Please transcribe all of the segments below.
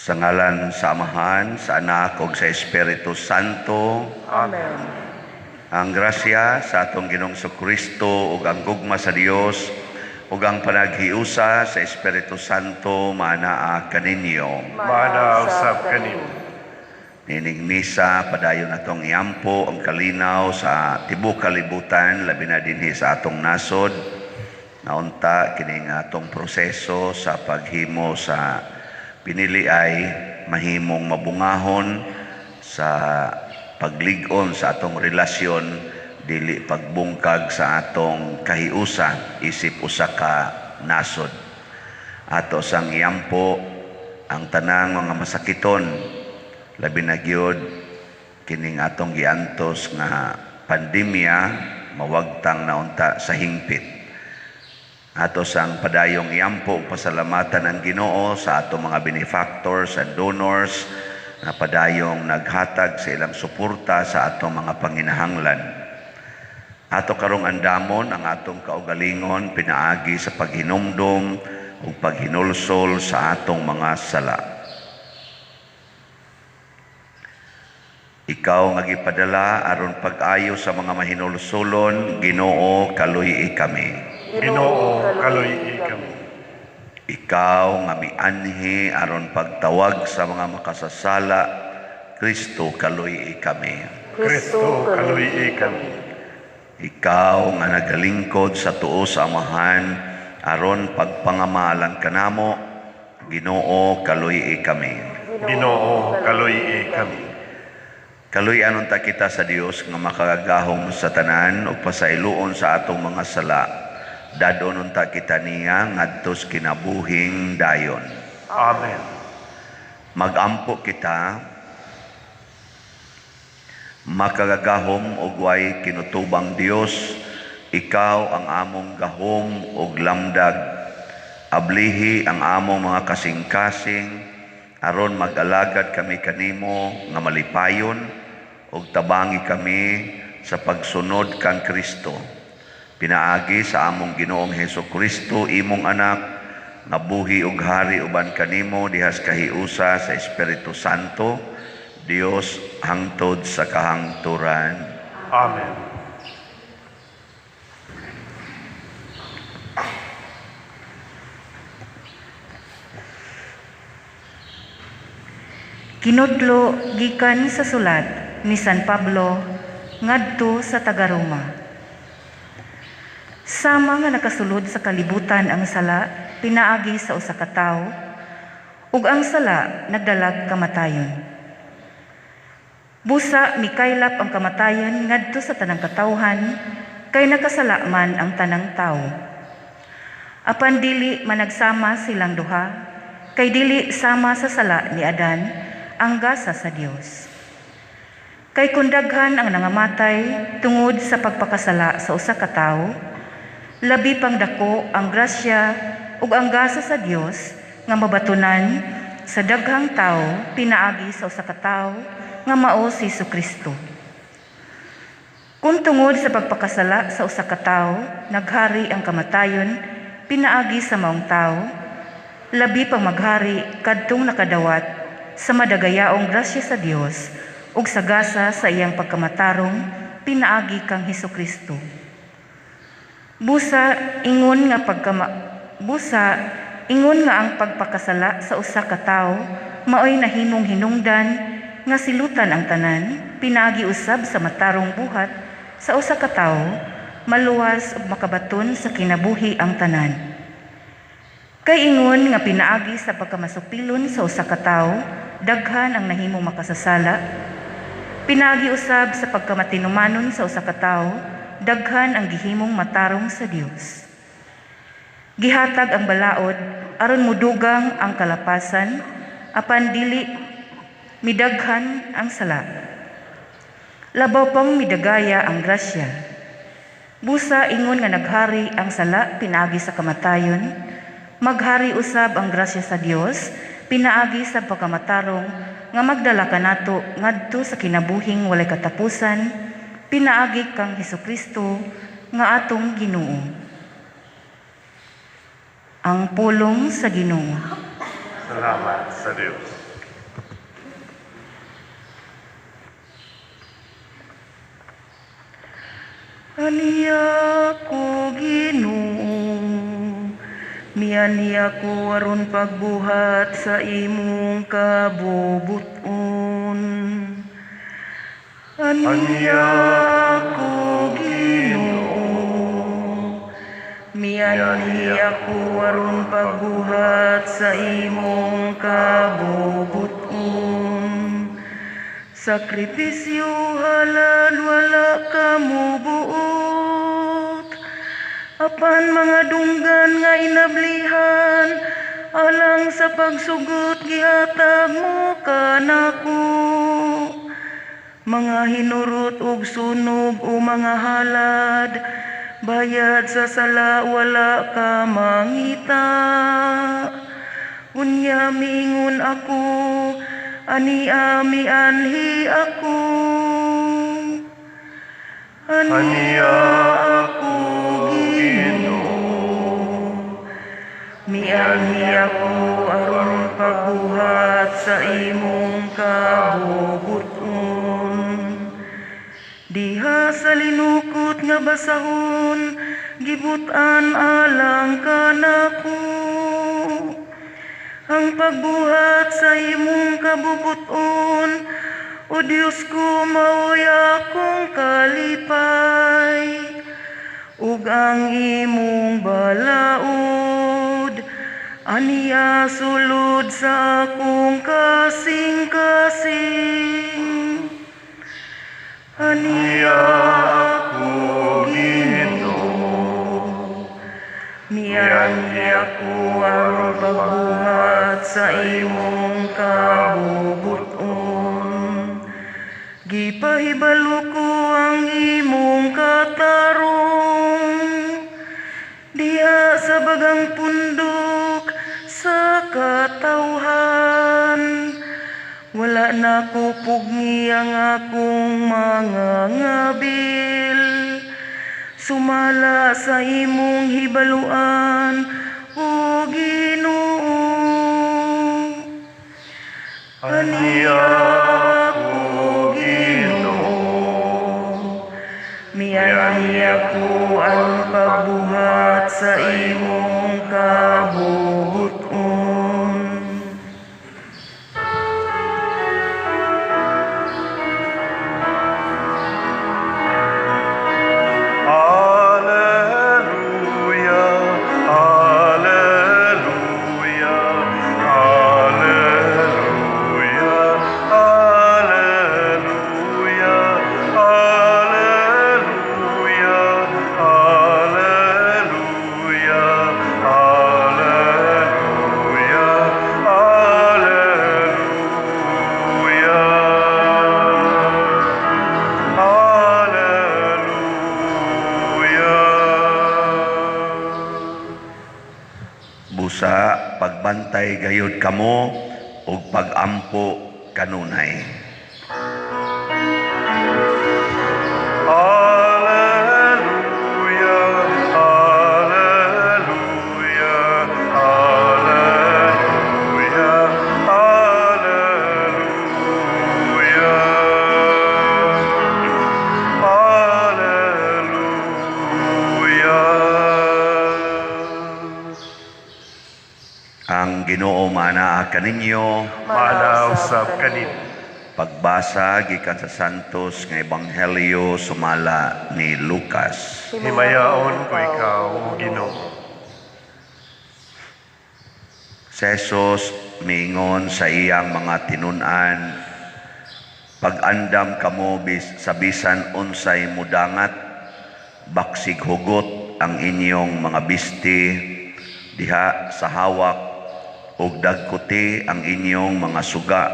Sa ngalan sa Amahan, sa Anak ug sa Espiritu Santo. Amen. Ang grasya sa atong Ginoong Kristo ug ang gugma sa Dios ug ang panaghiusa sa Espiritu Santo maanaa kaninyo. Maana usab kanimo. Nining misa, padayon natong iampo ang kalinaw sa tibuok kalibutan, labi na dinhi sa atong nasod. Naunta kining atong proseso sa paghimo sa pinili ay mahimong mabungahon sa paglig-on sa atong relasyon, dili pagbungkag sa atong kahiusa isip usa ka nasod. Ato sang iampo ang tanang mga masakiton, labi na gyud kining atong giantos nga pandemya, mawagtang na unta sa hingpit. Ato sang padayong iampo ug pasalamatan ang Ginoo sa atong mga benefactors and donors na padayong naghatag sa ilang suporta sa atong mga panginahanglan. Ato karong andamon ang atong kaugalingon pinaagi sa paghinumdom ug paghinulsol sa atong mga sala. Ikaw nga gipadala aron pag-ayo sa mga mahinulsolon, Ginoo, kaluy-i kami. Ginoo, kaluy-i kami. Ikaw nga mianhi aron pagtawag sa mga makasasala, Kristo, kaluy-i kami. Kristo, kaluy-i kami. Ikaw nga nagalingkod sa tuo sa Amahan aron pagpangamalan kanamo, Ginoo, kaluy-i kami. Ginoo, kaluy-i kami. Kaluy-an unta kita sa Dios nga makagagahom sa tanan ug pasayloon sa atong mga sala. Dadon unta kita niya ngadto sa kinabuhing dayon. Amen. Magampo kita. Makagagahom ug way kinutubang Dios, ikaw ang among gahom ug lamdag. Ablihi ang among mga kasing-kasing aron mag-alagad kami kanimo nga malipayon ug tabangi kami sa pagsunod kang Kristo. Pinaagi sa among Ginoong Hesus Kristo, imong anak, nga buhi ug hari uban kanimo dihas kahiusa sa Espiritu Santo, Dios hangtod sa kahangturan. Amen. Kinudlo gikan sa sulat ni San Pablo ngadto sa taga-Roma. Sama nga nakasulod sa kalibutan ang sala pinaagi sa usa ka tawo, ug ang sala nagdalag kamatayon. Busa mikaylap ang kamatayon ngadto sa tanang katawhan, kay nakasala man ang tanang tawo. Apan dili managsama silang duha, kay dili sama sa sala ni Adan ang gasa sa Dios. Kay kun daghan ang nangamatay tungod sa pagpakasala sa usa ka tawo, labi pang dako ang grasya ug ang gasa sa Dios nga mabatunan sa daghang tawo pinaagi sa usa ka tawo nga mao si Jesucristo. Kung tungod sa pagpakasala sa usa ka tawo naghari ang kamatayon pinaagi sa maong tawo, labi pang maghari kadtong nakadawat sa madagayaong grasya sa Dios ug sa gasa sa iyang pagkamatarong pinaagi kang Jesucristo. Busa ingon nga ang pagpakasala sa usa ka tawo maoy nahimong hinungdan nga silutan ang tanan pinaagi usab sa matarong buhat sa usa ka tawo, maluwas ug makabaton sa kinabuhi ang tanan. Kay ingon nga pinaagi sa pagkamasupilon sa usa ka tawo, daghan ang nahimong makasasala. Pinaagi usab sa pagkamatinumanon sa usa ka tawo, daghan ang gihimong matarong sa Dios. Gihatag ang balaod aron mudugang ang kalapasan, apan dili midaghan ang sala. Labaw pang midagaya ang grasya. Busa ingon nga naghari ang sala pinaagi sa kamatayon, maghari usab ang grasya sa Dios pinaagi sa pagkamatarong nga magdala kanato ngadto sa kinabuhing walay katapusan pinaagi kang Hesukristo nga atong Ginoo. Ang pulong sa Ginoo. Salamat sa Dios. Aniya ko, Ginoo, mianhi ako aron pagbuhat sa imong kabubuton. Aniya ko, Ginoo, mianhi ako aron pagbuhat sa imong kabubuton. Sakripisyo halad wala ka mubuot, apan mga dunggan nga inablihan alang sa pagsugot gihatag mo kanako. Mga hinurot ug sunog o mga halad bayad sa sala wala ka mangita. Unya miingon ako, ania mianhi ako. Ania ako, Ginoo, mianhi ako aron pagbuhat sa imong kabubuton. Diha sa linukot nga basahon, gibutan alang kanako. Ang pagbuhat sa imong kabubuton, o Dios ko, mao'y akong kalipay. Ug ang imong balaod, aniya sulod sa akong kasing-kasing. Aniya ako, Ginoo, mianhi ako aron pagbuhat sa imong kabubuton. Gipahibalo ko ang imong katarong diha sa bagang pundok sa katawhan. Wala na ko pugngi ang akong mga ngabil, sumala sa imong hibaluan, o Ginoo. Aniya ako, Ginoo, mianhi ako aron pagbuhat sa imong kabubuton. Alleluia, Alleluia, Alleluia, Alleluia, Alleluia, Alleluia, Alleluia, Alleluia. Alleluia. Busa pagbantay gayud kamo ug pagampo kanunay. Alleluia, Alleluia, Alleluia, Alleluia. Alleluia. Ang Ginoo maanaa kaninyo. Maanaa usab kaninyo. Pagbasa gikan sa Santos nga Ebanghelyo sumala ni Lucas. Himayaon ko ikaw, o Ginoo. Si Jesus miingon sa iyang mga tinun-an, pag-andam kamo sa bisan unsay mudangat, baksig hugot ang inyong mga bisti diha sa hawak ug dagkuti ang inyong mga suga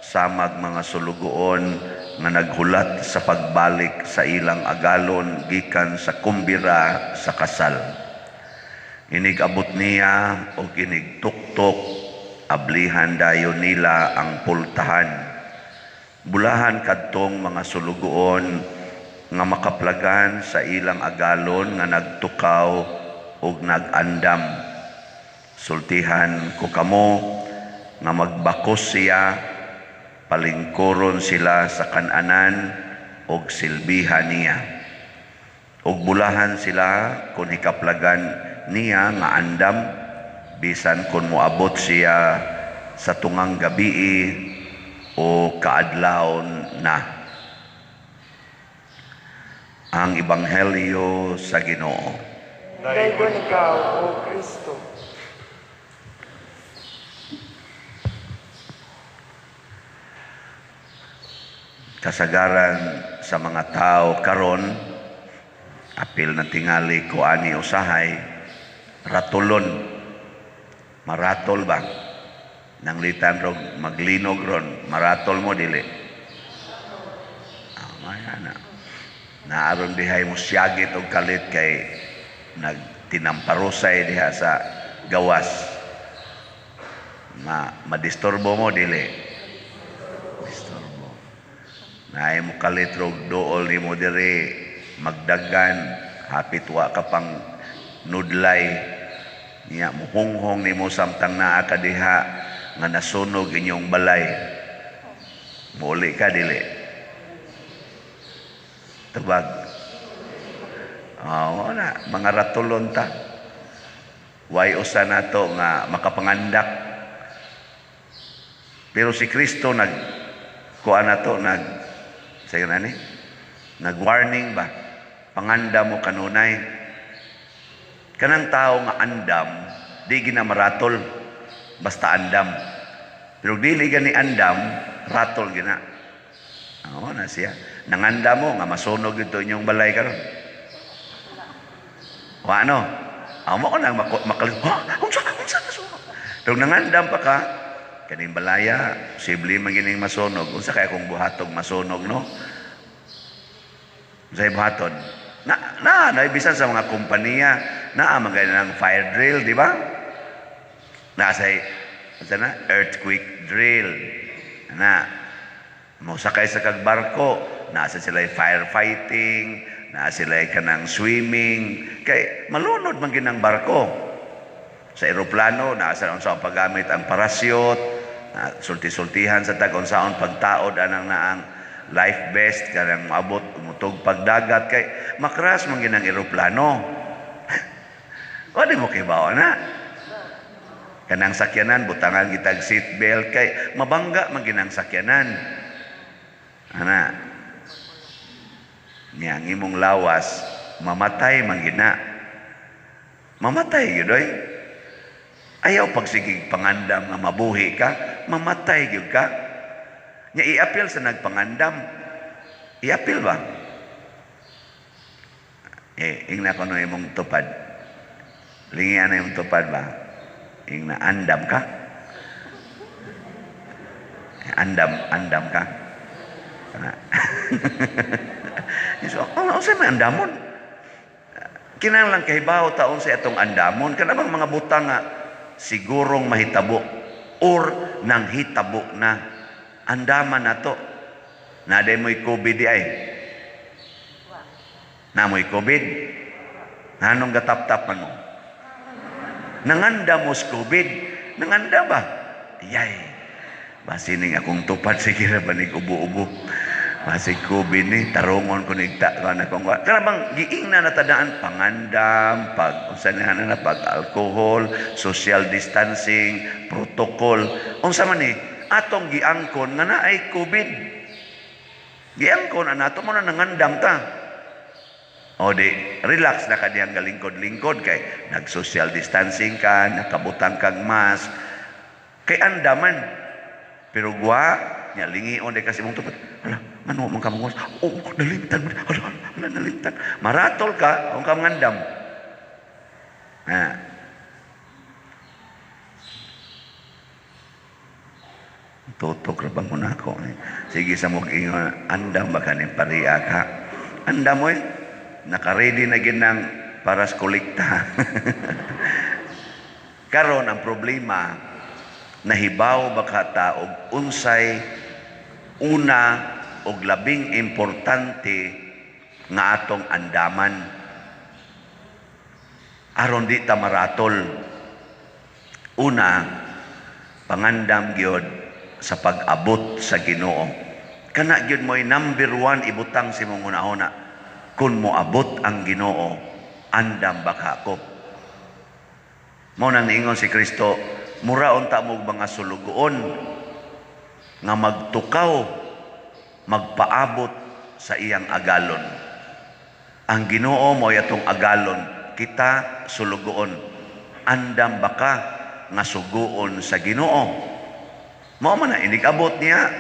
samag mga sulugoon nga naghulat sa pagbalik sa ilang agalon gikan sa kumbira sa kasal. Inig-abot niya og inig-tuktok, ablihan dayon nila ang pultahan. Bulahan kadtong mga sulugoon nga makaplagan sa ilang agalon nga nagtukaw ug nag-andam. Sultihan ko kamo nga magbakos siya, palingkuron sila sa kananan og silbihan niya. Ug bulahan sila kung hikaplagan niya nga andam, bisan kung moabot siya sa tungang gabii o kaadlawon na. Ang Ebanghelyo sa Ginoo. Daygon ikaw, O Kristo. Kasagaran sa mga tao karon, apil na tingali ko ani usahay, ratulon, maratol ba? Nanglitan rog maglinog ron, maratol mo dili. Ah, maya na. Naaron dihay mo siyagit og kalit kay nagtinamparusay diha sa gawas. Madisturbo mo dili. Disturbo. Naay mo kalit rog duol nimo diri magdagan, hapit wa ka pang nudlay. Niya muhunghong nimo samtang naa ka diha nga nasunog inyong balay. Muuli ka dili. Tubag. Oh, wala, mga ratulon ta. Way usa nato nga makapangandak. Pero si Kristo nag kuan nato, nag sayo na ni, nag-warning ba? Panganda mo kanunay. Kanang tao nga andam, di ginamaratol, basta andam. Pero dili gani andam, ratol gina. Oo na siya. Nanganda mo nga masunog ito inyong balay karon. O ano? Amo ko nang makalis. Ha? Unsa? Unsa nasunog? Pero nangandam pa ka, kaning balaya, posible man gining masunog. Unsa kaya kung buhatog masunog, no? Unsa buhaton? Na, na, na, bisan sa mga kompanya, naa man gani ng fire drill, di ba? Nasa, unsa na? Earthquake drill. Na, mosakay sa kag barko, nasa sila firefighting, naa sila kanang swimming, kay malunod man ginang barko. Sa eroplano, naa sa unsa ang paggamit ang parasyot, na sulti-sultihan sa tag unsaon pagtaod anang naang life vest kanang moabot mutog pagdagat kay makras man ginang eroplano. Wa di mo kibaw na. Kanang sakyanan butangan kitag seatbelt kay mabangga man ginang sakyanan. Ana. Niya ang imong lawas mamatay man gina. Mamatay gyud oy. Ayaw pagsigig pangandam nga mabuhi ka, mamatay gyud ka. Nya iapil sa nagpangandam. Iapil ba? Eh, ingna ko no imong tupad. Lingian na imong tupad ba? Ingna andam ka? Andam, andam ka? Kana. So, oh, unsa may andamon? Kinahanglan kahibaw ta unsa atong andamon, kana bang mga butang nga sigurong mahitabo or nang hitabo na andaman nato. Naday mo'y COVID di ay. Na mo'y COVID. Anong gatap-tap man mo? Nanganda mo sa COVID. Nanganda ba? Yay. Basining akong tupad, sige ra ba nig ubo-ubo. Basig COVID ni, tarungon ko nigta ko na kung kana bang giingna na tadaan pangandam, pag unsa na na pag alcohol, social distancing, protocol. Unsa man ni atong giangkon nga naay COVID. Giangkon ana ato mo na nangandam ta. O di, relax na ka diyang galingkod-lingkod kay nag-social distancing ka, nakabutang kag mask. Kay andaman. Pero gwa, nya lingion di kasi mong tupad. Hala, ngano man ka mong oh, nalimtan. Hala, hala, nalimtan. Maratol ka, ang ka mangandam. Ha. Tutok ra bang kuna ako. Sige sa mong ingon, andam ba ka ning pariya ka? Andam mo eh. Naka-ready na gid ng para sa kolekta. Karon ang problema, nahibaw ba ka ta og unsay una og labing importante nga atong andaman aron di ta maratol? Una, pangandam gyud sa pag-abot sa Ginoo. Kana gyud mo'y number 1 ibutang sa imong hunahuna. Kung moabot ang Ginoo, andam ba ka ako? Mao nang niingon si Kristo, mura unta mo mga sulugoon nga magtukaw, magpaabot sa iyang agalon. Ang Ginoo mo atong agalon, kita sulugoon. Andam ba ka nga suguon sa Ginoo? Mao man na inig-abot niya,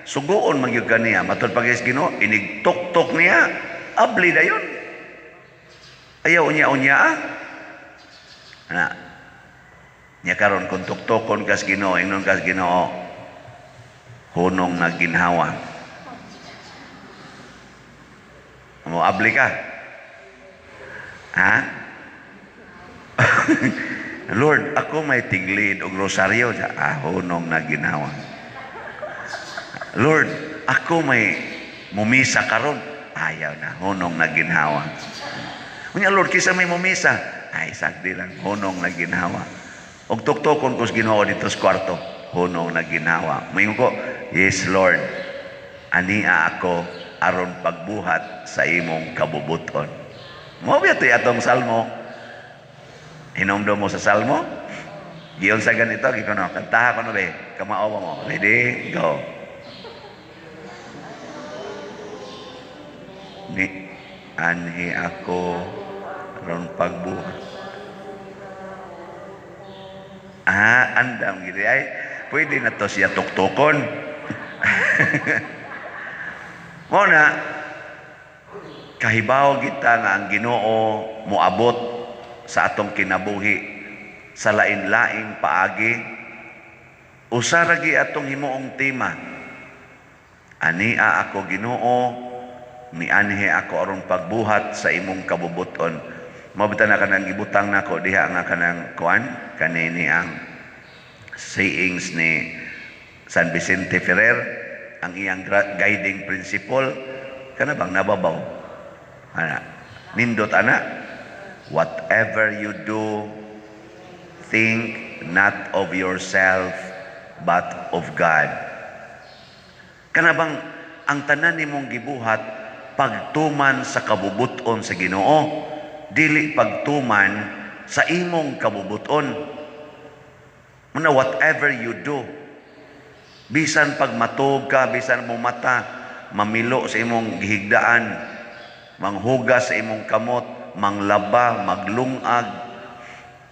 suguon man gyud ka niya. Matud pa sa Ginoo, inig tuktok niya, abli dayon. Ayaw unya-unya ah. Ana. Nya karon kung tuktokon kas Ginoo, ingnon kas Ginoo, hunong na ginhawa. Mo abli ka? Ha? Lord, ako may tiglid og rosaryo. Ah, hunong na ginhawa. Lord, ako may mumisa karon. Ayaw na, hunong na ginhawa. Unya, Lord, kisa may mumisa. Ay, sagdi lang, hunong na ginhawa. Og tuktokon ko sa Ginoo dito sa kwarto, hunong na ginhawa. Moingon ko, yes, Lord, ania ako aron pagbuhat sa imong kabubuton. Mao ba ito'y atong salmo? Hinumdum mo sa salmo? Giyon sa ganito, gikono, kantaha ko no be, kamao mo. Ready? Go. Ni anhi ako aron pagbuhat. Ah, andam gid ay. Pwede na to siya tuktukon. Mo na kahibaw kita nga ang Ginoo moabot sa atong kinabuhi sa lain-laing paagi. Usa ra gi atong himuong tema. Ania ako Ginoo, mianhi ako aron pagbuhat sa imong kabubuton. Mao bitaw na kanang gibutang nako diha nga kanang kuan kanini ang sayings ni San Vicente Ferrer, ang iyang guiding principle kana bang nababaw ana nindot ana, whatever you do, think not of yourself but of God. Kana bang ang tanan nimong gibuhat pagtuman sa kabubuton sa Ginoo, dili pagtuman sa imong kabubuton. Muna whatever you do, bisan pagmatog ka, bisan mo mata, mamilo sa imong gihigdaan, manghugas sa imong kamot, manglaba, maglungag,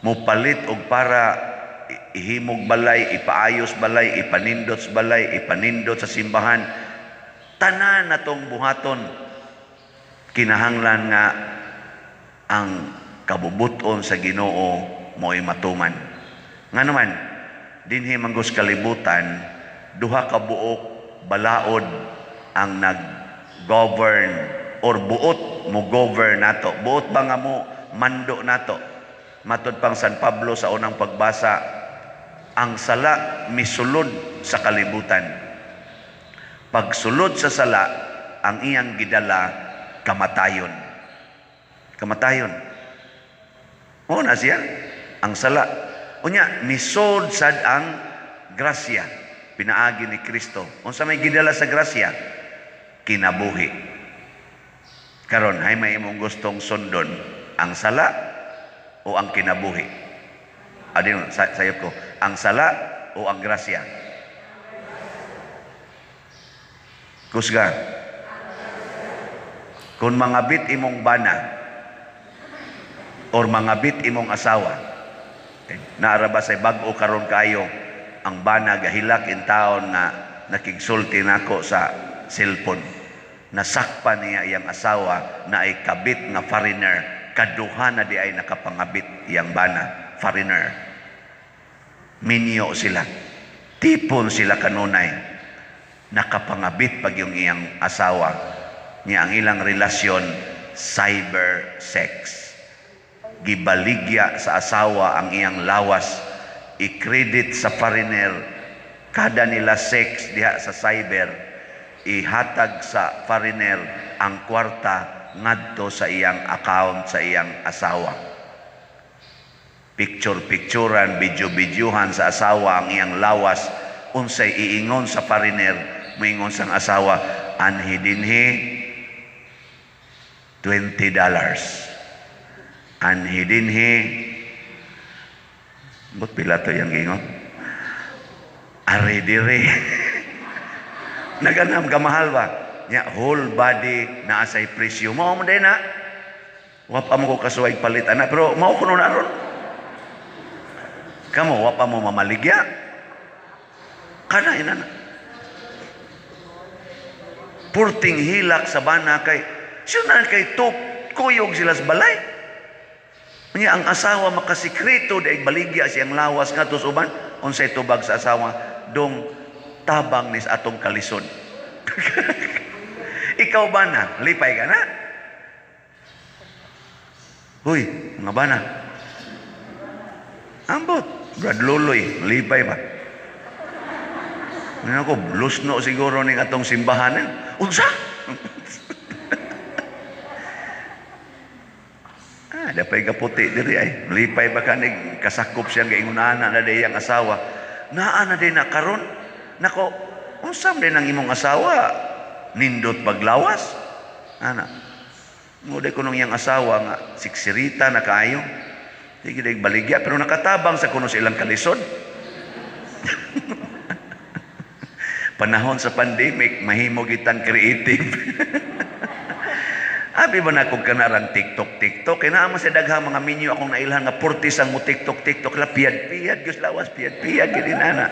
mupalit og para ihimog balay, ipaayos balay, ipanindot sa balay, ipanindot sa simbahan, tanan natong buhaton, kinahanglan nga ang kabubuton sa Ginoo mo'y matuman. Nga naman, dinhi manggos kalibutan, duha ka buok balaod ang nag-govern or buot mo govern nato. Buot ba nga mo mando nato? Matod pang San Pablo sa unang pagbasa, ang sala misulod sa kalibutan. Pagsulod sa sala, ang iyang gidala kamatayon. Kamatayon. Mao na siya ang sala. Unya misod sad ang grasya pinaagi ni Kristo. Unsa may gidala sa grasya? Kinabuhi. Karon hay may imong gustong sundon, ang sala o ang kinabuhi? Adin sayop ko, ang sala o ang grasya? Kusga. Kung mangabit imong bana or mangabit imong asawa, naara ba say bag-o karon kayo ang bana gahilak in taon nga nakigsulti nako sa cellphone. Nasakpa niya iyang asawa na ay kabit nga foreigner. Kaduha na di ay nakapangabit iyang bana, foreigner. Minyo sila. Tipon sila kanunay. Nakapangabit pag yung iyang asawa. Niya ang ilang relasyon, cyber sex. Gibaligya sa asawa ang iyang lawas. I-credit sa foreigner. Kada nila sex diha sa cyber, ihatag sa foreigner ang kwarta ngadto sa iyang account sa iyang asawa. Picture-picturan, video-videohan sa asawa ang iyang lawas. Unsay iingon sa foreigner, moingon sang asawa, anhi dinhi, $20. Anhi dinhi, but pila to yang gingon? Ari diri. Naganam kamahal ba? Nya whole body naa say presyo. Mao mo din na. Wa pa mo ko kasuway palit ana, pero mao kuno na ron. Kamo wa pa mo mamaligya. Kana ina na. Purting hilak sa bana kay siya na kay top kuyog sila sa balay. Nya ang asawa makasikreto dahil baligya siyang lawas ngadto sa uban, unsay tubag sa asawa dong tabang ni sa atong kalisod. Ikaw ba na? Lipay ka na? Huy, mga bana. Ambot, Brad Loloy, lipay ba? Nga ako, lusno siguro ning atong simbahan. Unsa? Dapay kaputi diri ay. Lipay ba kanig kasakop siyang gaingunana na day ang asawa. Naa na day na karon. Nako, unsa man din ang imong asawa? Nindot paglawas? Ana. Nguday ko nung iyang asawa nga siksirita na kaayo. Di gid baligya pero nakatabang sa kuno sa ilang kalisod. Panahon sa pandemic, mahimo gitang creative. Abi ba na kung kanarang TikTok, TikTok? Kaya naman sa daghang mga menu akong nailhan nga purtis ang mo TikTok, TikTok. La, piyad-piyad, Diyos lawas, piyad-piyad, gini na.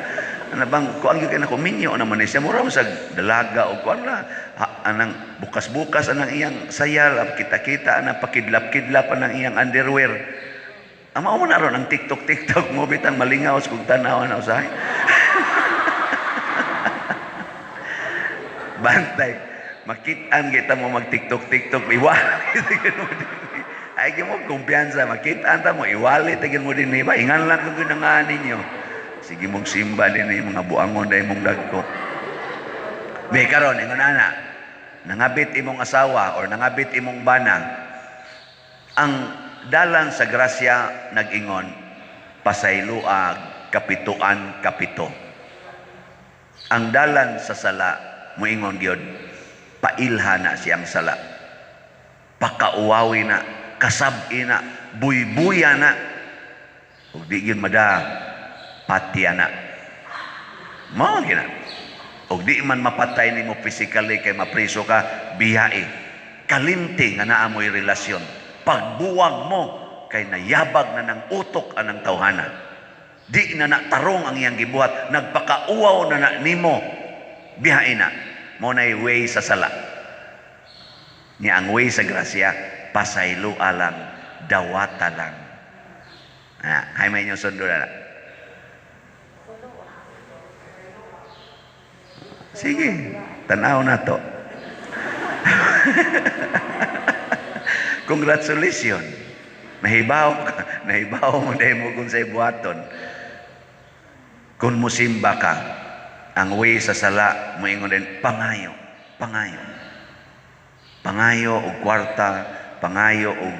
Ano bang, kuang yun kaya nako, minyo naman ni siya. Mura mo sa dalaga o kuang la. Ha, anang bukas-bukas, anang iyang sayal, kita-kita, anang pakidlap-kidlap, anang iyang underwear. Ang mao mo na ron, ang TikTok, TikTok mo, bitang malingaw sa kung tanaw na usahay. Bantay. Makitaan kita mo mag-TikTok, TikTok, iwali. Ay, mo kumpiyansa, makitaan ta mo, iwali, tigil mo din, iba. Ingan lang kung ginangaan ninyo. Sige mong simba din yung mga buangon dahil mong dagko. May karon, ingon ana, nangabit imong asawa or nangabit imong bana, ang dalan sa grasya nag-ingon, pasayloag, kapituan, kapito. Ang dalan sa sala, muingon gyud, pailha na siyang sala. Pakauwawi na, kasab-i na, buybuya na. Ug di gyud mada, patya na. Mao gyud na. Ug di man mapatay nimo physically kay mapriso ka, biyae. Kalimti nga naa mo'y relasyon. Pagbuwag mo kay nayabag na ng utok anang tawhana. Di na natarong ang iyang gibuhat, nagpakauwaw na na nimo, biyae na. Mo na'y way sa sala. Niya ang way sa grasya, pasaylo alang, dawata lang. Hay may inyong sundo na. Sige, tanaw na to. Congratulations. Nahibaw ka, nahibaw mo dahil mo kung sa'y buhaton. Kung musimba ka, ang way sa sala, moingon din, pangayo, pangayo. Pangayo og kwarta, pangayo og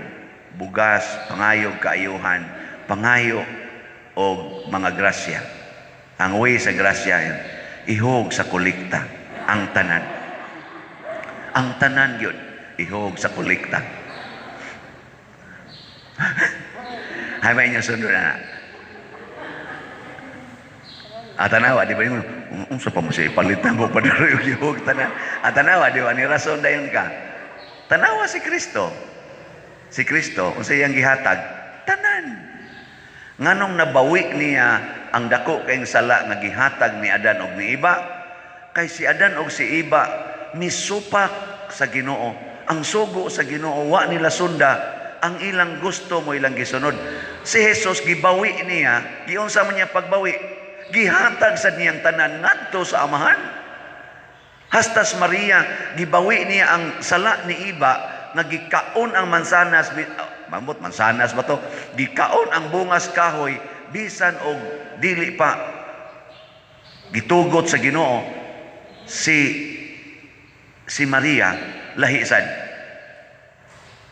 bugas, pangayo og kaayuhan, pangayo og mga grasya. Ang way sa grasya, yun, ihog sa kolekta, ang tanan. Ang tanan yun, ihog sa kolekta. Hay may inyong sundo na. Tanawa, di ba yun? Unsa pa mo siya ipalitan mo pa na yung tanan. Tanawa, di ba? Ni rason dayon ka. Tanawa si Kristo. Si Kristo, unsa iyang gihatag? Tanan. Nganong nabawi niya ang dako kayong sala nga gihatag ni Adan og ni Iba? Kay si Adan og si Iba misupak sa Ginoo. Ang sugo sa Ginoo wa nila sunda. Ang ilang gusto mo ilang gisunod. Si Jesus gibawi niya, giunsa man niya pagbawi? Gihatag sa niyang tanan ngadto sa Amahan. Hastas Maria, gibawi niya ang sala ni Iba nga gikaon ang mansanas, mamot mansanas ba to? Gikaon ang bungas kahoy bisan og dili pa gitugot sa Ginoo. Si Maria lahi sad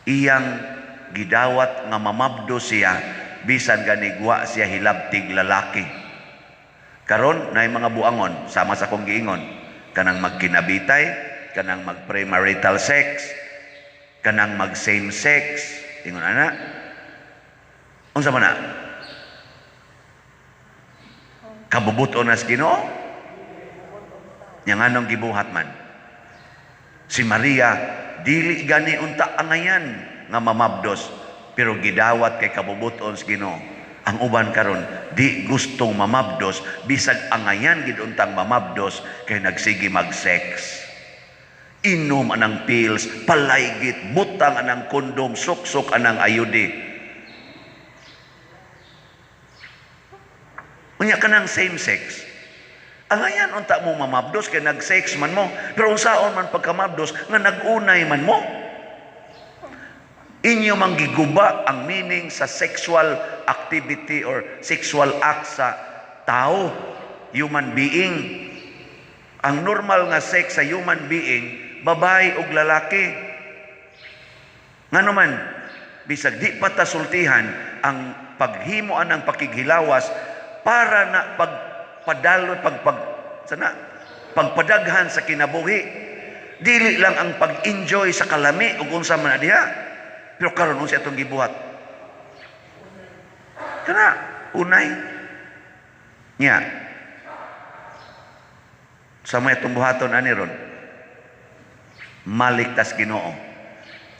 iyang gidawat nga mamabdo siya bisan ganigwa siya hilabtig lalaki. Karon naay mga buangon sama sa akong giingon, kanang magkinabitay, kanang magpremarital sex, Kanang mag same sex, ingon ana. Unsa man na? Kabubuton nas Ginoo? Nya nganong gibuhat man? Si Maria dili gani unta angayan nga mamabdos, pero gidawat kay kabubuton sa Ginoo. Ang uban karon di gustong mamabdos, bisag angayan gid untang mamabdos kay nagsige mag-sex. Inom anang pills, palaygit, butang anang kondom, suksok anang ayudi. Unya kanang same sex. Angayan unta mo mamabdos kay nag-sex man mo, pero unsaon man pagkamabdos nga nag-unay man mo. Inyo mang giguba ang meaning sa sexual activity or sexual act sa tao, human being. Ang normal nga sex sa human being, babae ug lalaki. Ngano man, bisag di pa ta sultihan ang paghimo anang pakighilawas para na pagpadalo, pagpag, sana, pagpadaghan sa kinabuhi. Dili lang ang pag-enjoy sa kalami ug unsa man na diha. Pero karon unsa atong gibuhat? Kana unay nya. Sa may atong buhaton ani ron, malik tas Ginoo.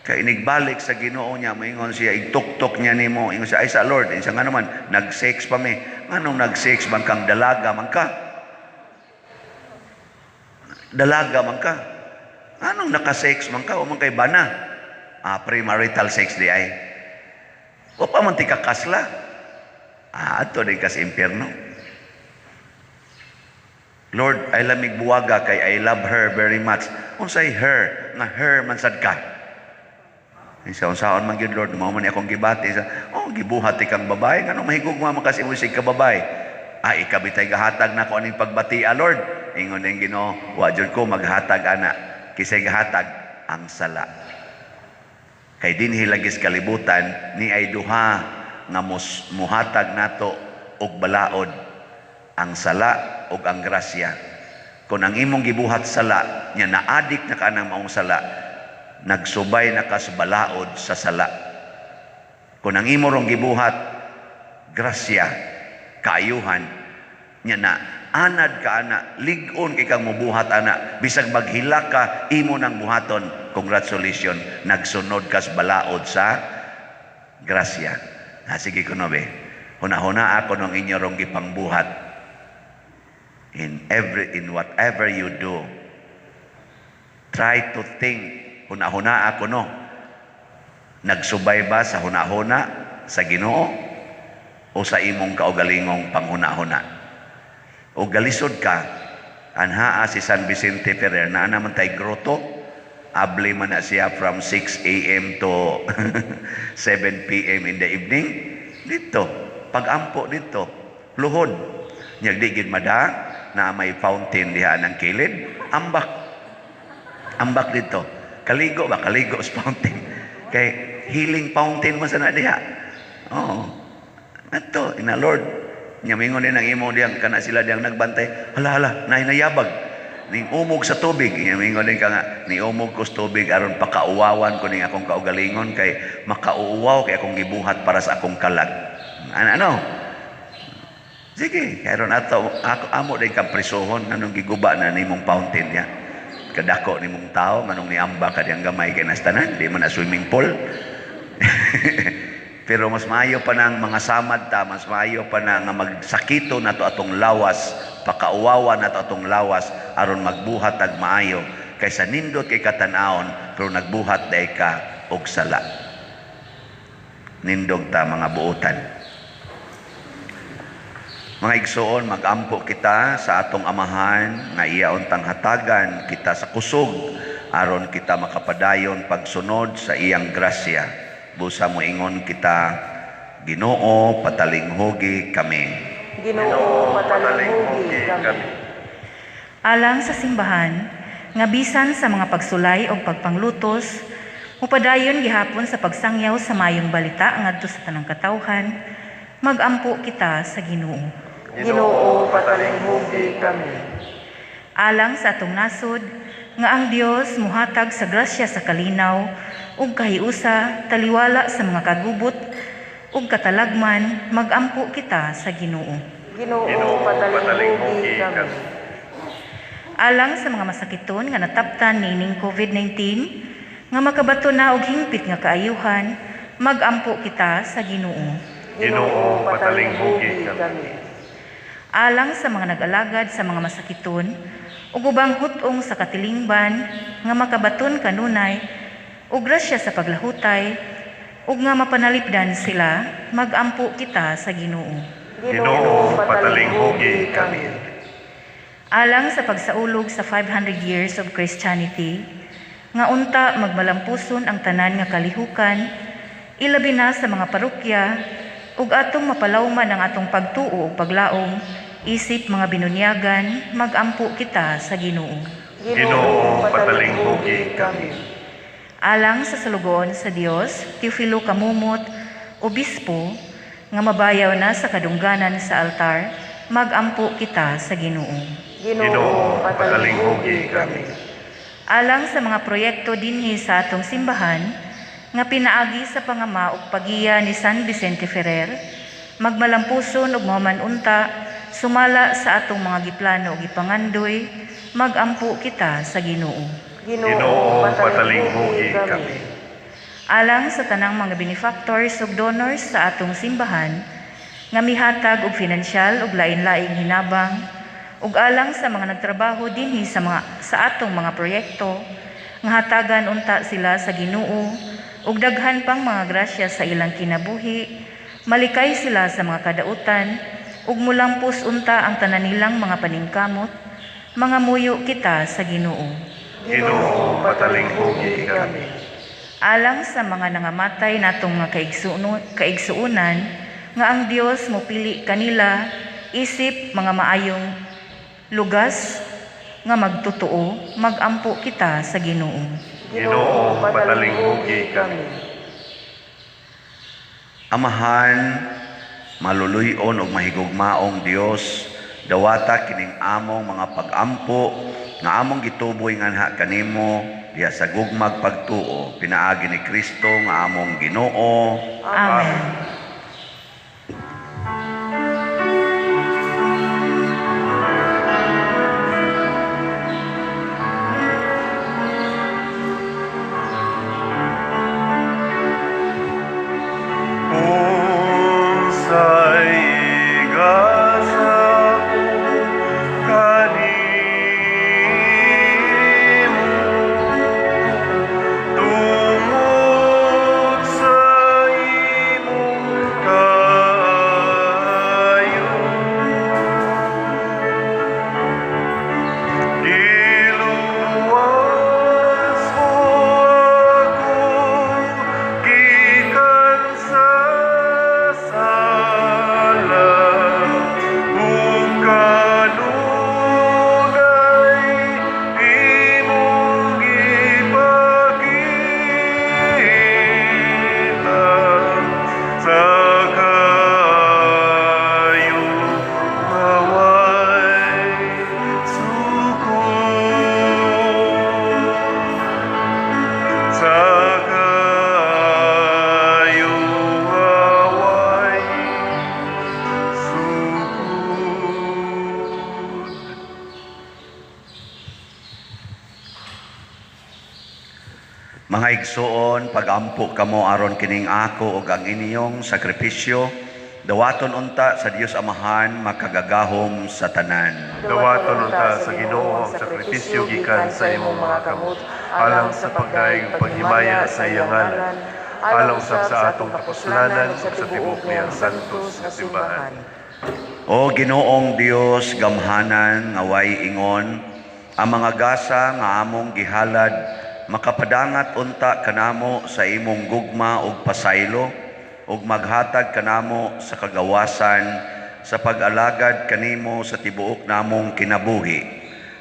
Kay inigbalik sa Ginoo niya, moingon siya, igtuktok niya nimo, ingon siya, ay sa Lord, insa nga naman, nag-sex pa mi. Nganong nag-sex man kang dalaga man ka? Dalaga man ka. Anong naka-sex man ka? O man kay bana? Premarital sex di ay. O pa man ti kakasla. Ato di kas impyerno. Lord, I lamig buwaga kay I love her very much. Unsay her? Nga her man sad ka. Isa unsaon man gyud Lord, mao man ni akong gibati sa, oh, gibuhat kang babae, ngano mahigugma man kasi mo sig ka babae. Ay, ikabitay gahatag nako aning pagbati, Lord. Ingon ning Ginoo, wa jud ko maghatag ana. Kisay gahatag ang sala. Kay dinhi lagi sa kalibutan ni ay duha nga muhatag nato og balaod, ang sala ug ang grasya. Kung ang imong gibuhat sala, nya naadik na ka nang maong sala, nagsubay na ka sa balaod sa sala. Kung ang imo rong gibuhat grasya, kaayuhan, nya na anad ka ana, lig-on kay kang mubuhat ana, bisag maghilak ka, imo nang buhaton, congratulations, nagsunod ka sa balaod sa grasya. Sige kuno be. Huna-huna ako nung inyo rong gipangbuhat. In whatever you do, try to think. Huna-huna ako no. Nagsubay ba sa huna-huna sa Ginoo o sa imong kaugalingong panghuna-huna? O galisod ka, anhaa si San Vicente Ferrer, naa naman tay grotto, abli man na siya from 6 a.m. to 7 p.m. in the evening. Dito, pag-ampo dito, luhod. Nyag di gid mada, na may fountain diha ng kilid, ambak. Ambak dito. Kaligo ba? Kaligo sa fountain. Kay healing fountain man sa na diha. Oo. Ato, ina Lord, nya mingon din ang imo diyang kana sila diyang nagbantay. Hala hala, nay nayabag. Ning umog sa tubig, nya mingon din ka nga, ni umog ko sa tubig aron pakauwawan ko ning akong kaugalingon kay makauwaw kay akong gibuhat para sa akong kalag. Ano, ano? Sige, karon ato ako amo din kang prisuhon nganong giguba na nimong fountain niya. Kadako nimong tao nganong niamba ka diyang gamay kay nastanan, di man na swimming pool. Pero mas maayo pa nang mga samad ta, mas maayo pa na nga magsakito nato atong lawas, pakauwawa nato atong lawas aron magbuhat ag maayo kaysa nindot kay katan-awon pero nagbuhat day ka og sala. Nindog ta mga buotan. Mga igsoon, mag-ampo kita sa atong amahan nga iya untang hatagan kita sa kusog aron kita makapadayon pagsunod sa iyang grasya. Busa moingon kita, Ginoo, patalinghugi kami. Ginoo, patalinghugi kami. Alang sa simbahan, nga bisan sa mga pagsulay o pagpanglutos, mupadayon gihapon sa pagsangyaw sa mayong balita ngadto sa tanang katawhan, magampo kita sa Ginoo. Ginoo, patalinghugi kami. Alang sa atong nasod, nga ang Dios muhatag sa grasya sa kalinaw ug kahiusa taliwala sa mga kagubot ug katalagman, magampo kita sa Ginoo. Ginoo, patalinghugi kami. Alang sa mga masakiton nga nataptan niining COVID-19 nga makabato na og hingpit nga kaayuhan, magampo kita sa Ginoo. Ginoo, patalinghugi kami. Alang sa mga nag-alagad sa mga masakiton ug ubang hut-ong sa katilingban nga makabaton kanunay ug grasya sa paglahutay ug nga mapanalipdan sila, magampo kita sa Ginoo. Ginoo, patalinghugi kami. Alang sa pagsaulog sa 500 years of Christianity, nga unta magmalampuson ang tanan nga kalihukan, ilabi na sa mga parokya, ug atong mapalawman ang atong pagtuo ug paglaom, isip mga binunyagan, magampo kita sa Ginoo. Ginoo, patalinghugi kami. Alang sa salugoon sa Dios, Teofilo Camomot, Obispo, nga mabayaw na sa kadungganan sa altar, magampo kita sa Ginoo. Ginoo, patalinghugi kami. Alang sa mga proyekto dinhi sa atong simbahan, nga pinaagi sa pangama ug pagiya ni San Vicente Ferrer, magmalampuson ug mahuman unta sumala sa atong mga giplano ug gipangandoy, magampo kita sa Ginoo. Ginoo, patalinghugi kami. Alang sa tanang mga benefactors ug donors sa atong simbahan, nga mihatag og finansyal ug lain-laing hinabang, ug alang sa mga nagtrabaho dinhi sa atong mga proyekto, nga hatagan unta sila sa Ginoo ug daghan pang mga grasya sa ilang kinabuhi, malikay sila sa mga kadautan ug mulampos unta ang tanan nilang mga paningkamot, mga muyo kita sa Ginoo. Ginoo, patalinghugi kami. Alang sa mga nangamatay natong mga kaigsuonan, nga ang Dios mopili kanila isip mga maayong lugas nga magtotoo, magampo kita sa Ginoo. Ginoo, patalinghugi kami. Amahan, maluluy-on ug mahigugmaong Dios, dawata kining among mga pagampo nga among gituboy nganha kanimo diha sa gugmag pagtuo, pinaagi ni Kristo nga among Ginoo. Amen. Mga igsoon, pagampo kamo aron kining ako ug ang inyong sakripisyo, dawaton unta sa Dios Amahan makagagahom sa tanan. Dawaton unta sa Ginoo ang sakripisyo gikan sa imong mga kamot, alang sa pagdayeg ug paghimaya sa iyang ngalan, alang sab sa atong kapuslanan ug sa tibuok niyang santos nga simbahan. O Ginoong Dios, gamhanan nga way ingon, ang mga gasa nga among gihalad makapadangat unta kanamo sa imong gugma ug pasaylo, ug maghatag kanamo sa kagawasan sa pag-alagad kanimo sa tibuok namong kinabuhi.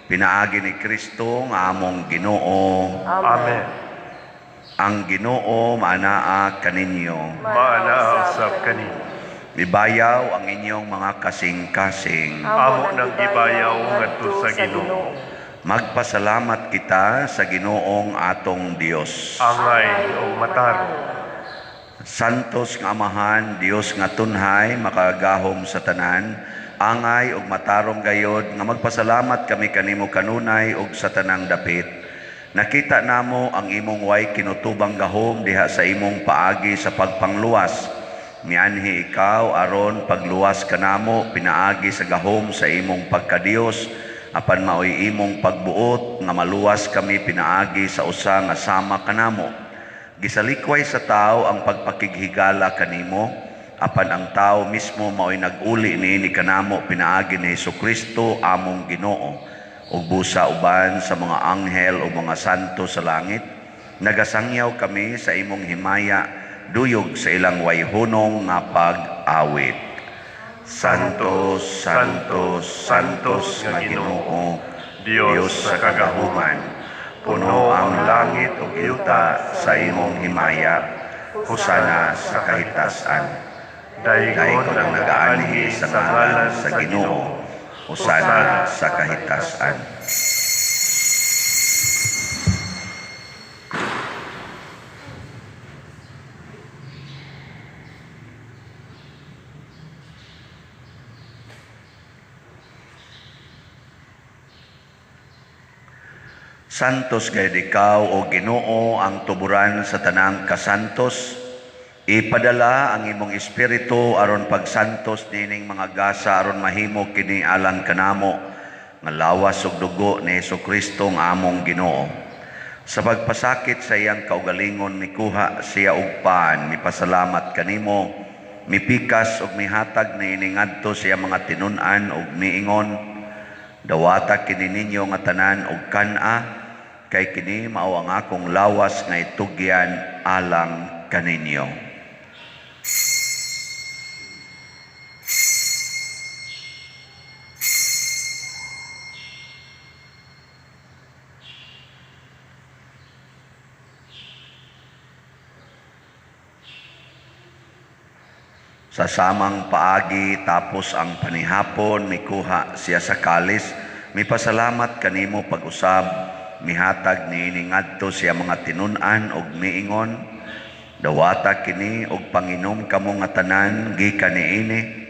Pinaagi ni Kristo nga among Ginoo. Amen. Ang Ginoo maanaa kaninyo. Maanaa usab kaninyo. Mibayaw ang inyong mga kasing-kasing. Amo nang gibayaw ngadto sa Ginoo. Magpasalamat kita sa Ginoong atong Dios. Angay o matarong. Santos nga Amahan, Dios nga tunhay, makagahom sa tanan, angay ug matarong gayod nga magpasalamat kami kanimo kanunay ug sa tanang dapit. Nakita namo ang imong way kinutubang gahom diha sa imong paagi sa pagpangluwas. Mianhi ikaw aron pagluwas kanamo pinaagi sa gahom sa imong pagkadiyos, apan maoy imong pagbuot nga maluwas kami pinaagi sa usa nga sama kanamo. Gisalikway sa tao ang pagpakighigala kanimo, apan ang tao mismo maoy nag-uli niini kanamo pinaagi ni Hesukristo among Ginoo. Ug busa uban sa mga anghel o mga santo sa langit, nagasangyaw kami sa imong himaya duyog sa ilang wayhunong nga pag-awit. Santo, Santo, Santos nga Ginoo, Dios sa kagahuman, puno ang langit ug yuta sa imong himaya. Hosana sa kahitasan. Daygon Daygon ang nagaanhi sa ngalan sa Ginoo. Hosana sa kahitasan. Santos gayud ikaw o Ginoo ang tuburan sa tanang kasantos. Ipadala ang imong espiritu aron pagsantos nining mga gasa aron mahimo kini alang kanamo nga lawas ug dugo ni Hesukristo nga among Ginoo. Sa pagpasakit sa iyang kaugalingon mikuha siya og pan, mipasalamat kanimo, mipikas ug mihatag niini ngadto sa iyang mga tinun-an ug miingon, dawata kini ninyo nga tanan og kan-a, kay kini mao ang akong lawas nga itugyan alang kaninyo. Sa samang paagi tapos ang panihapon, mikuha siya sa kalis, mipasalamat kanimo pag-usab, mihatag niini ngadto siya mga tinun-an og miingon, dawata kini og panginom kamo nga tanan gikan niini,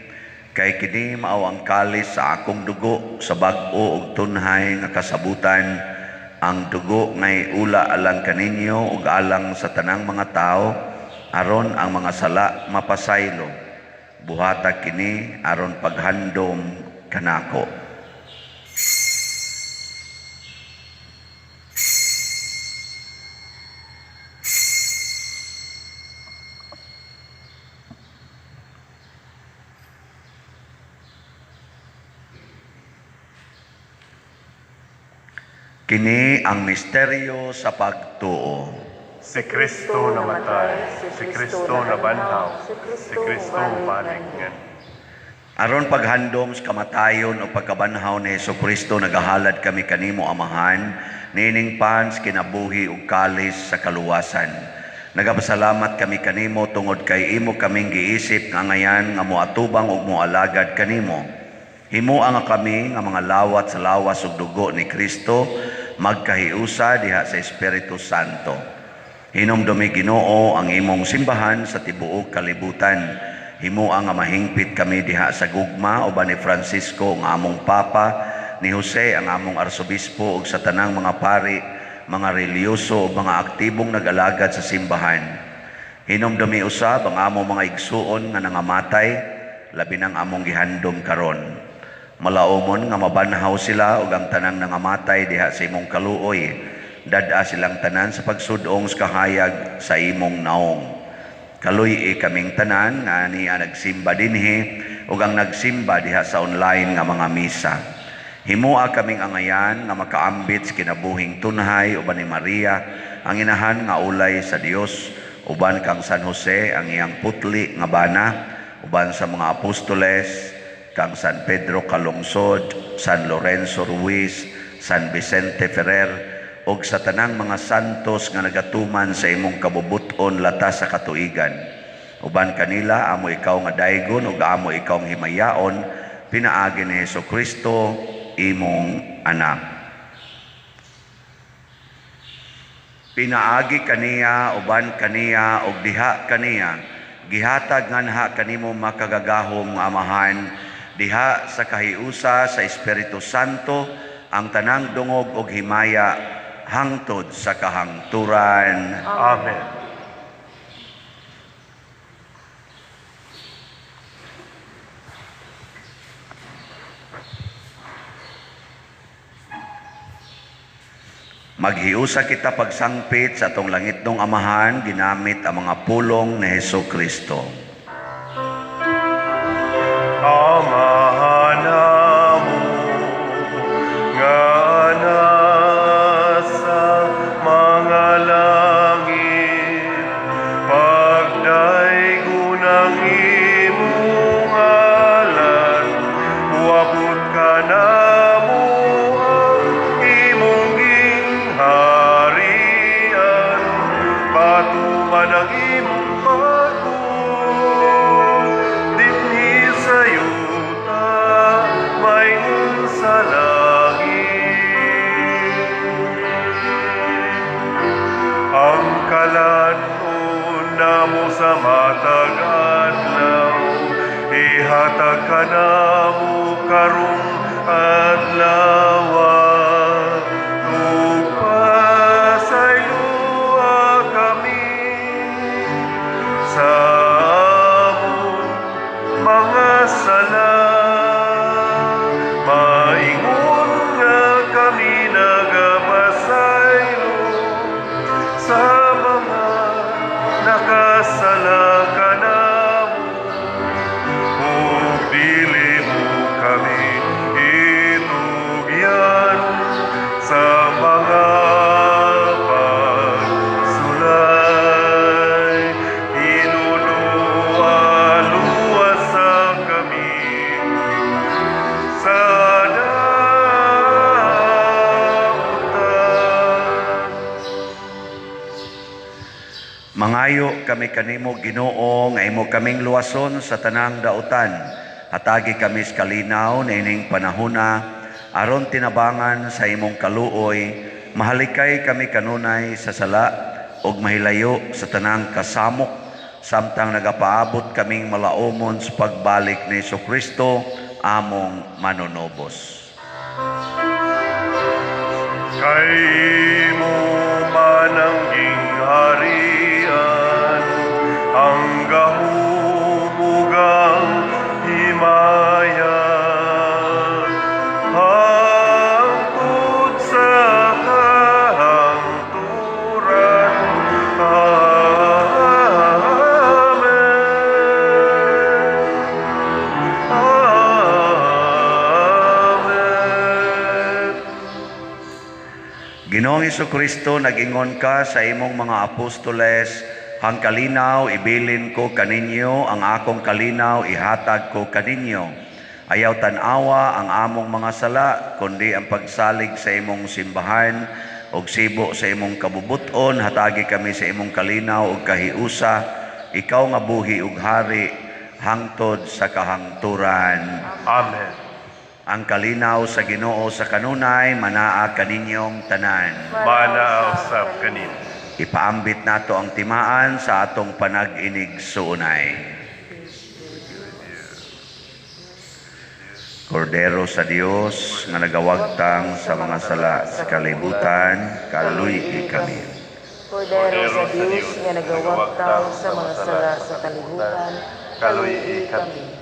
kay kini mao ang kalis sa akong dugo sa bag-o og tunhay nga kasabutan, ang dugo ngay ula alang kaninyo ug alang sa tanang mga tawo aron ang mga sala mapasaylo. Buhata kini aron paghandom kanako. Kini ang misteryo sa pagtuo. Si Kristo namatay, si Kristo nabanhaw, si Kristo balik ngan. Aron paghandom sa kamatayon o pagkabanhaw ni Hesukristo, nagahalad kami kanimo Amahan, nining pans kinabuhi ug kalis sa kaluwasan. Nagapasalamat kami kanimo tungod kay imo kaming giisip nga ngayan nga moatubang ug moalagad kanimo. Himoa nga kami nga mga lawat sa lawas ug dugo ni Kristo, magkahiusa diha sa Espiritu Santo. Hinumdumi Ginoo ang imong simbahan sa tibuok kalibutan. Himoa nga mahingpit kami diha sa gugma uban ni Francisco ang among Papa, ni Jose ang among Arsobispo ug sa tanang mga pari, mga relihiyoso ug mga aktibong nag-alagad sa simbahan. Hinumdumi usab ang among mga igsuon nga nangamatay, labi nang among gihandom karon. Malaomon nga mabanhaw sila ug ang tanang nangamatay diha sa imong kaluoy. Dad-a silang tanan sa pagsudong sa kahayag sa imong naong. Kaluy-i kaming tanan nga niya nagsimba dinhi ug ang nagsimba diha sa online nga mga misa. Himoa kaming angayan nga makaambit sa kinabuhing tunhay uban ni Maria ang inahan nga ulay sa Dios, uban kang San Jose ang iyang putli nga bana, uban sa mga apostoles kang San Pedro Calungsod, San Lorenzo Ruiz, San Vicente Ferrer, ug sa tanang mga santos nga nagatuman sa imong kabubuton lata sa katuigan. Uban kanila amo ikaw nga daygon ug amo ikaw nga himayaon, pinaagi ni Hesukristo imong anak. Pinaagi kaniya, uban kaniya, ug diha kaniya, gihatag nganha kanimo makagagahom nga Amahan, diha sa kahiusa sa Espiritu Santo, ang tanang dungog ug himaya hangtod sa kahangturan. Amen. Maghiusa kita pagsangpit sa atong langitnong Amahan, ginamit ang mga pulong ni Hesus Kristo. Amahan namo nga nasa mga langit, pagdaygon ang imong ngalan, uabot ka namo ang imong gingharian, patuman ang imong pagbuot dinhi sa yuta maingon sa langit. Ang kalan-on namo sa matag adlaw, ihatag kanamo karong adlaw, ug pasayloa kami sa among mga sala, maingon nga kami nagapasaylo sa mga nakasala kanamo, ug dili mo kami itugyan sa mga pagsulay. Inuluwa-luwasa kami sa dautan. Mangayo kami kanimo, Ginoo, nga imo kaming luwason sa tanang dautan. Hatagi kami sa kalinaw niining panahona, aron tinabangan sa imong kaluoy, mahalikay kami kanunay sa sala ug mahilayo sa tanang kasamok, samtang nagapaabot kaming malaumon sa pagbalik ni Hesukristo, among manunobos. Kay imo man ang gingharian, ang gahom ug ang himaya, hangtod sa kahangturan. Amen. Amen. Ginoong Hesukristo, nag-ingon ka sa imong mga apostoles, ang kalinaw ibilin ko kaninyo, ang akong kalinaw ihatag ko kaninyo. Ayaw tan-awa ang among mga sala, kundi ang pagsalig sa imong simbahan ug sibo sa imong kabubuton, hatagi kami sa imong kalinaw ug kahiusa, ikaw nga buhi ug hari hangtod sa kahangturan. Amen. Ang kalinaw sa Ginoo sa kanunay manaa kaninyong tanan. Manaa usab kanimo. Ipaambit nato ang timaan sa atong panag-inig suunay. Kordero sa Dios nga nagawagtang sa mga sala sa kalibutan, kaluy-i kami. Kordero sa Dios nga nagawagtang sa mga sala sa kalibutan, kaluy-i kami.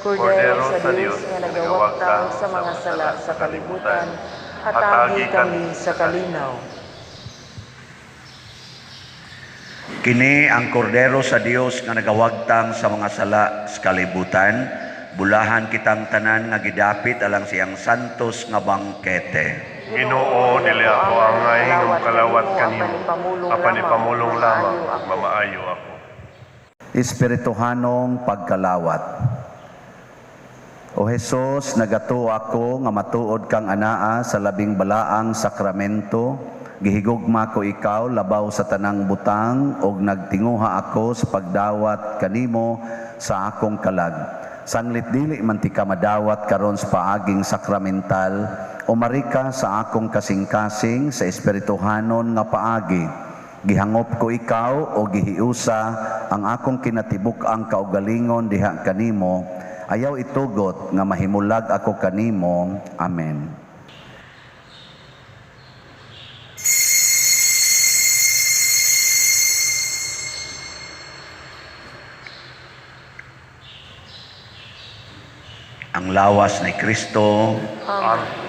Kordero sa Dios nga nagawagtang sa mga sala sa kalibutan, hatagi kami sa kalinaw. Kini ang kordero sa Dios nga nagawagtang sa mga sala sa kalibutan, bulahan kitang tanan nga gidapit alang siyang santos nga bangkete. Ginoo, dili ako angay nga mokalawat kanimo, apan ipamulong lamang ug mamaayo ako. Espirituhanong pagkalawat. O Hesus, nagatuo ako nga matuod kang anaa sa labing balaang sakramento. Gihigugma ko ikaw labaw sa tanang butang ug nagtinguha ako sa pagdawat kanimo sa akong kalag. Sanglit dili man ti ka madawat karon sa paaging sakramental, umari ka sa akong kasing-kasing sa espirituhanon nga paagi. Gihangop ko ikaw o gihiusa ang akong kinatibuk-ang kaugalingon diha kanimo. Ayaw itugot nga mahimulag ako kanimo. Amen. Ang lawas ni Kristo. Amen.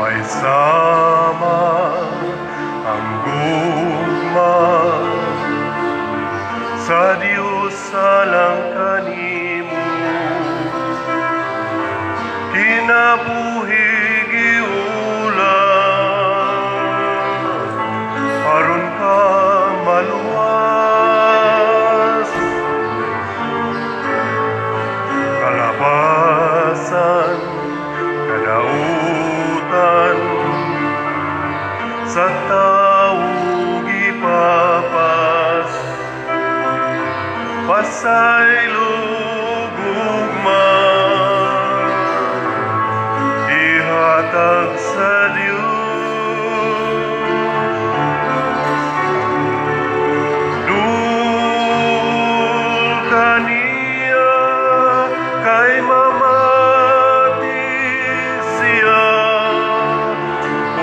Way sama ang gugma sa Diyos alang kanimo, kinabuhi giulam aron ka maluwas, kalabasan kadautan sa tawo gipapas, pasaylo gugma ihatag sa Dios. Dul kaniya kay mamati siya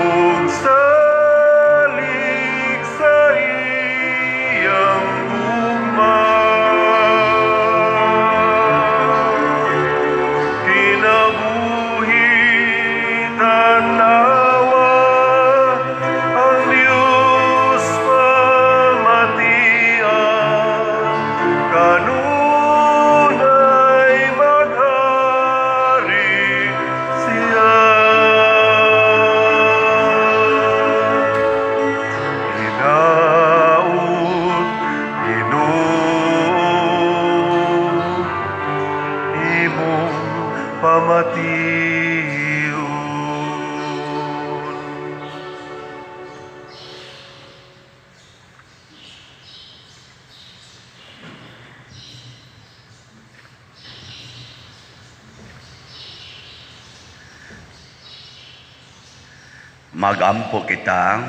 ug salig sa iyang gugma. Kinabuhi tanawa ang Diyos pamatian, kanunay maghari siya. Hinaut Ginoo imong pamation. Magampo kita.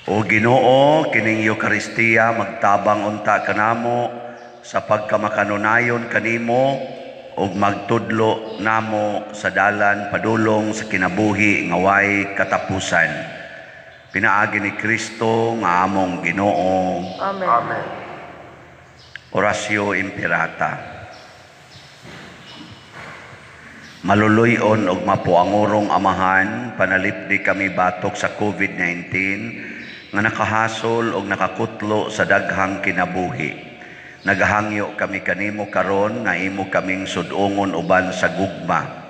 O Ginoo, kining Eukaristiya magtabang unta kanamo sa pagkamakanunayon kanimo ug magtudlo namo sa dalan padulong sa kinabuhi nga way katapusan. Pinaagi ni Kristo nga among Ginoo. Amen. Amen. Oratio Imperata. Maluluy-on og mapuangurong Amahan, panalipdi kami batok sa COVID-19 nga nakahasol og nakakutlo sa daghang kinabuhi. Nagahangyo kami kanimo karon nga imo kaming sud-ungon uban sa gugma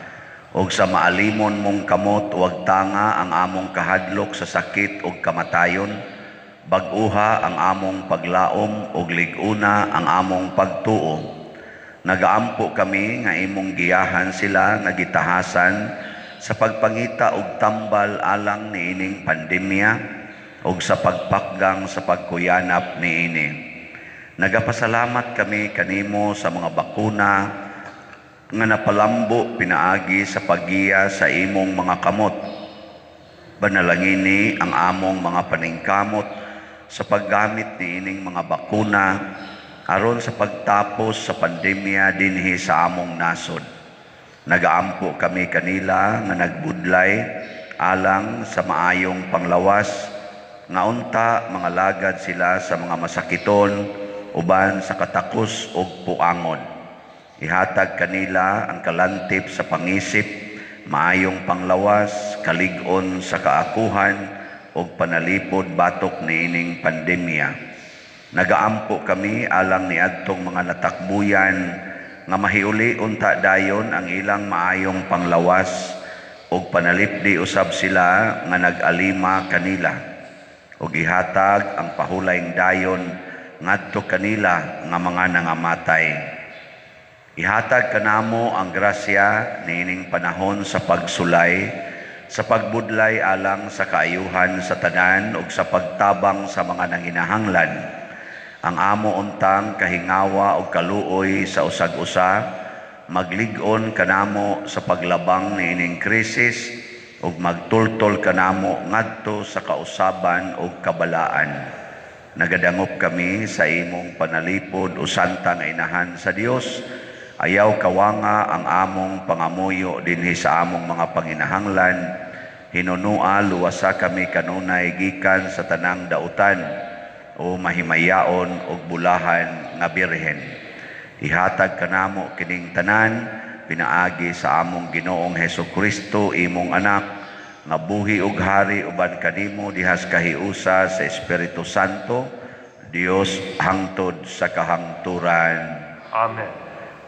og sa maalimon mong kamot wag tanga ang among kahadlok sa sakit og kamatayon. Bag-uha ang among paglaom og lig-una ang among pagtuo. Nagaampo kami nga imong giyahan sila nga gitahasan sa pagpangita og tambal alang niining pandemya og sa pagpakgang sa pagkuyanap niini. Nagapasalamat kami kanimo sa mga bakuna nga napalambo pinaagi sa paggiya sa imong mga kamot. Banalangini ang among mga paningkamot sa paggamit niining mga bakuna aron sa pagtapos sa pandemya dinhi sa among nasod. Nagaampo kami kanila nga nagbudlay alang sa maayong panglawas, nga unta mga lagad sila sa mga masakiton uban sa katakos ug puangon. Ihatag kanila ang kalantip sa pangisip, maayong panglawas, kalig-on sa kaakuhan ug panalipod batok niining pandemya. Nagaampo kami alang niadtong mga natakbuyan nga mahiuli unta dayon ang ilang maayong panglawas ug panalipdi usab sila nga nag-alima kanila ug ihatag ang pahulayng dayon ngadto kanila nga mga nangamatay. Ihatag kanamo ang grasya niining panahon sa pagsulay Sa pagbudlay alang sa kaayuhan sa tanan ug sa pagtabang sa mga nanginahanglan. Ang amo untang kahingawa ug kaluoy sa usag-usa maglig-on kanamo sa paglabang niining krisis ug magtultol kanamo ngadto sa kausaban ug kabalaan. Nagadangop kami sa imong panalipod o santa nga inahan sa Dios. Ayaw kawanga ang among pangamuyo dinhi sa among mga panginahanglan. Hinunua luwasa kami kanunay gikan sa tanang dautan o mahimayaon ug bulahan nga birhen. Ihatag kanamo kining tanan pinaagi sa among Ginoong Hesus Kristo, imong anak, nga buhi ug hari uban kanimo dihas kahiusa sa Espiritu Santo, Dios hangtod sa kahangturan. Amen.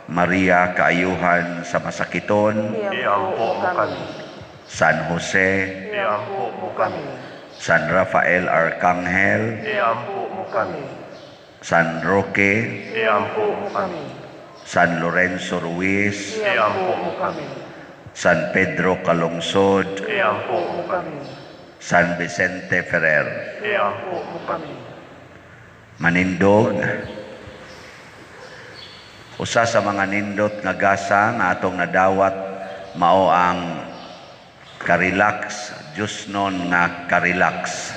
Maria, kaayuhan sa masakiton, Iampo mo kami. San Jose, Iampo mo kami. San Rafael Arcangel, Iampo mo kami. San Roque, Iampo mo kami. San Lorenzo Ruiz, Iampo mo kami. San Pedro Calungsod, Iampo mo kami. San Vicente Ferrer. Iampo mo kami. Manindog, usa sa mga nindot nga gasa nga atong nadawat mao ang karelax, Diyosnon nga karelax,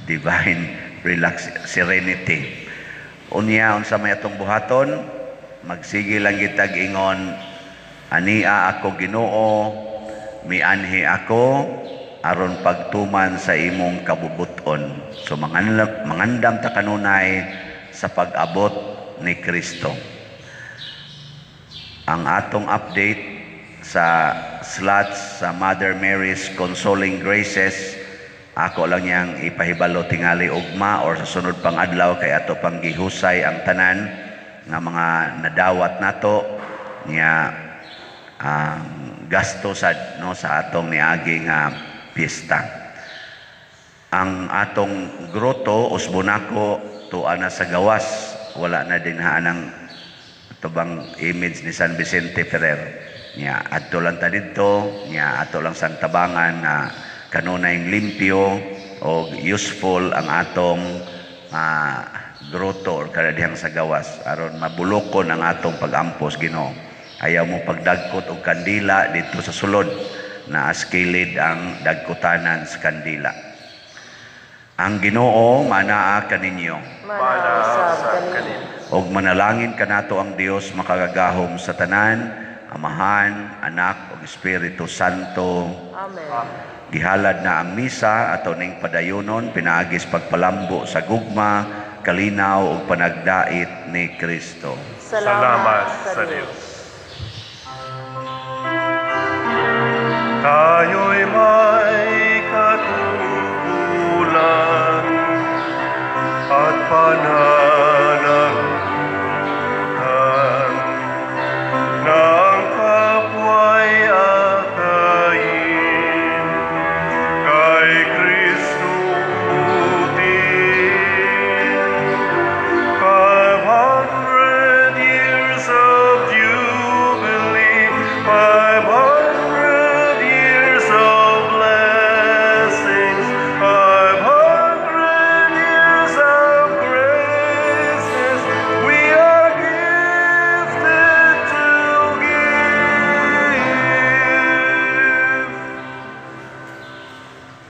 divine relax, serenity. Unya, unsa may atong buhaton, magsige lang gitag ingon, ania ako Ginoo, mianhi ako aron pagtuman sa imong kabubuton. So mangandam ta kanunay sa pag-abot ni Kristo. Ang atong update sa slots sa Mother Mary's Consoling Graces, ako lang niyang ipahibalo tingali ugma or sa sunod pang adlaw kay ato pang gihusay ang tanan nga mga nadawat nato niya ang gasto sad no sa atong niagi nga piyesta. Ang atong groto usbonako tuwa na sa gawas, wala na din ang tubang image ni San Vicente Ferrer. Nya adto lang ta didto, nya ato lang sang tabangan na kanunay limpyo o useful ang atong grotto or kada dihang sa gawas aron mabulokon ang atong pag-ampos Ginoo. Ayaw mo pagdagkot og kandila dito sa sulod na askilid ang dagkotanan sa kandila. Ang Ginoo manaa kaninyo. Manaa usab kanimo. Og manalangin kanato ang Dios makagagahom sa tanan, Amahan, Anak ug Espiritu Santo. Amen. Gihalad na ang misa ato ning padayonon pinaagis pagpalambo sa gugma, kalinaw ug panagdait ni Kristo. Salamat sa Dios. Tayo'y may katubulan at pananalig.